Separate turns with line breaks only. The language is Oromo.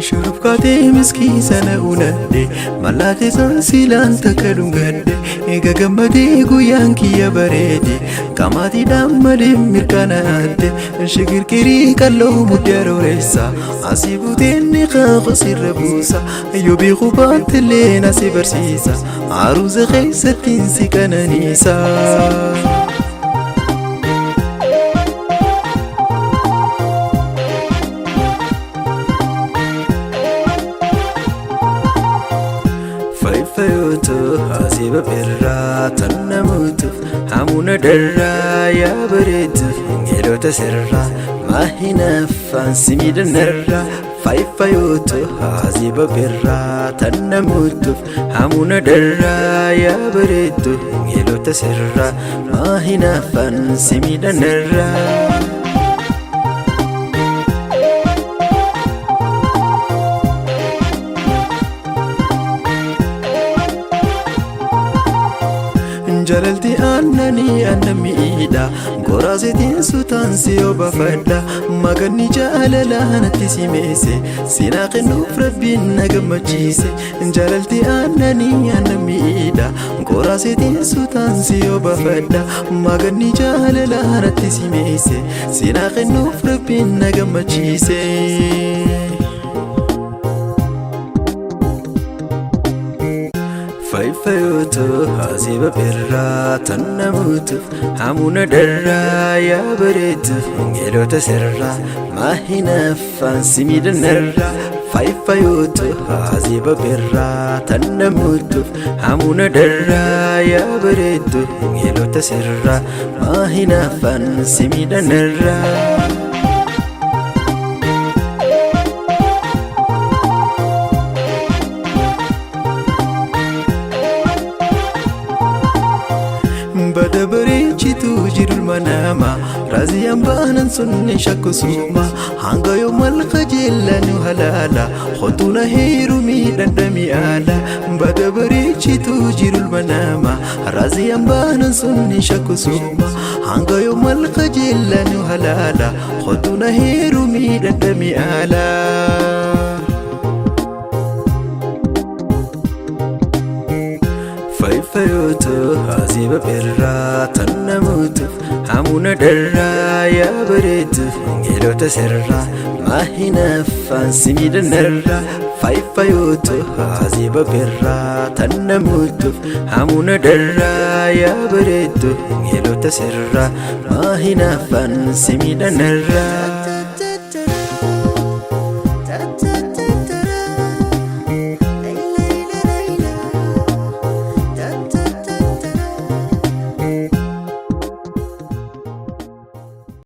Shurufkaatee miskii sana unadhe mallaatee san silaan takka dhungadhe eega gammadee guyyaan kiyya bareede qamaatiidhaan malee mirkanaadde shigirgirii qalloo mudde arooreessa asii buteen ni qaaqa sirra buusa yoo beeku baattillee na si barsiisa aruuza keessattiin si qananiisa. Fayyootu asiiba birraa tan namuutuuf hamuuna darraa yaa bareetuuf geelota sirraa maahinaffaan si miidhanarraa. Fayyootu asiiba birraa tan namuutuuf hamuuna darraa yaa bareetuuf geelota sirraa maahinaffaan si miidhanarraa. Jaalalti aannanii aannan miidha goraasetiin suutaan si obafadha maganni jaalalaa natti simeese sinaa kennuuf rabbiin na gammachiise jaalalti aannanii aannan miidha goraasetiin suutaan si obafadha maganni jaalalaa natti simeese sinaa kennuuf rabbiin na gammachiise. Fayyootu asiiba birraa tan namuutuuf hamuuna darraa yaa bareetuuf geelota sirraa maahinaffaan si miidhanarraa. Fayyootu asiiba birraa tan namuutuuf hamuuna darraa yaa bareetuuf geelota sirraa maahinaffaan si miidhanarraa. Bada bareechituu jiru manama raaziyaan baanan sunni shakkusuma hanga yoo malka jeellanu halaala hotuuna heerumii dhandhami aala bada bareechituu jiru manama raaziyaan baanan sunni shakkusuma hanga yoo malka jeellanu halaala hotuuna heerumii dhandhami aala. Fayyootu asiiba birraa tan namuutuuf hamuuna darraa yaa bareetuuf geelota sirraa maahinaffaan si miidhanarraa. Fayyootu asiiba birraa tan namuutuuf hamuuna darraa yaa bareetuuf geelota sirraa maahinaffaan si miidhanarraa.